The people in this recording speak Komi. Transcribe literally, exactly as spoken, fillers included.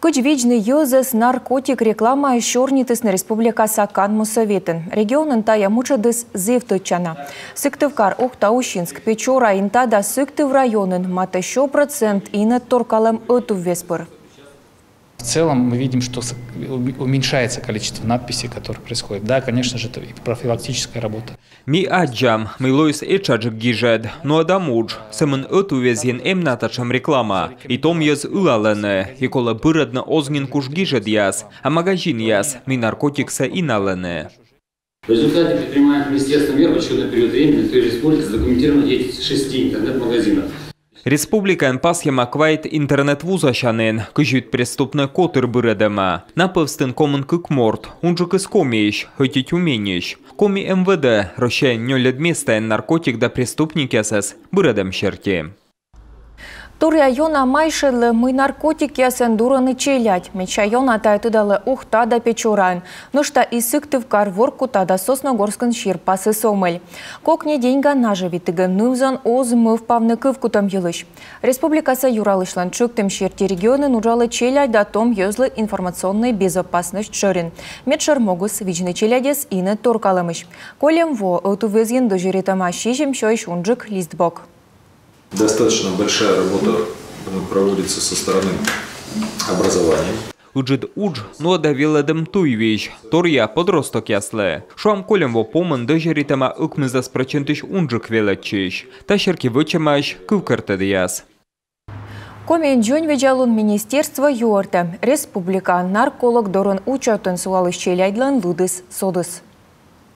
Кыдз видзны йӧзӧс наркотик рекламаӧ, сёрнитісны республикаса канму сӧветын. Регионын тайӧ мытшӧдыс зэв тӧдчана. Сыктывкар, Ухта, Усинск, Печора, Инта да Сыктыв районын матӧ сё процент инӧ торкалӧм ӧтуввез пыр. В целом мы видим, что с- уменьшается количество надписей, которые происходят. Да, конечно же, это и профилактическая работа. Ми аддзам, мый лоис этшаджык гижӧд, нуӧдам удж, сӧмын ӧтуввезйын эм на татшӧм реклама. И том йӧз ылалӧны, и колӧ бырӧдны оз нин куш гижӧдъяс, а магазинъяс, мый наркотиксӧ иналӧны. В результате предпринимаемых министерством мер в отчетный период времени на территории республики задокументирована деятельность шести интернет-магазинов. Республикаын пасйӧма квайт интернет-вузасянін, кызь вит преступнӧй котыр бырӧдӧма. На пӧвстын комын кык морт, унджыкыс Комиысь, ӧти Тюменьысь. Коми МВД Россияын нёльӧд местаын наркотик да преступникъясӧс бырӧдӧм серти. Торъя ёна майшӧдлӧ, мый наркотикъясӧн дурӧны челядь. Медся ёна тайӧ тыдалӧ Ухта да Печораын. Нӧшта и Сыктывкар, Воркута да Сосногорскын сирпасыс омӧль. Кокни деньга нажӧвитігӧн ныв-зон оз мӧвпавны кывкутӧм йылысь. Республикаса юралысьлӧн тшӧктӧм серти регионын уджалӧ челядь да том йӧзлы информационнӧй безопасность шӧрин. Медшӧр могыс — видзны челядьӧс инӧ торкалӧмысь. Кольӧм во ӧтуввезйын дӧзьӧритӧма сизим сёысь унджык листбок. Достаточно большая работа проводится со стороны образования. Ыджыд удж нуӧда велӧдӧм туйвизь, торъя подростокъяслы. Шуам, кольӧм во помын дӧзьӧритӧма ӧкмысдас прӧчентысь унджык велӧдчысь. Та серти вӧчӧмаӧсь кывкӧртӧдъяс. Комиын дзоньвидзалун министерство юӧртӧ: республикаын нарколог дорын учётын сулалысь челядьлӧн лыдыс содіс.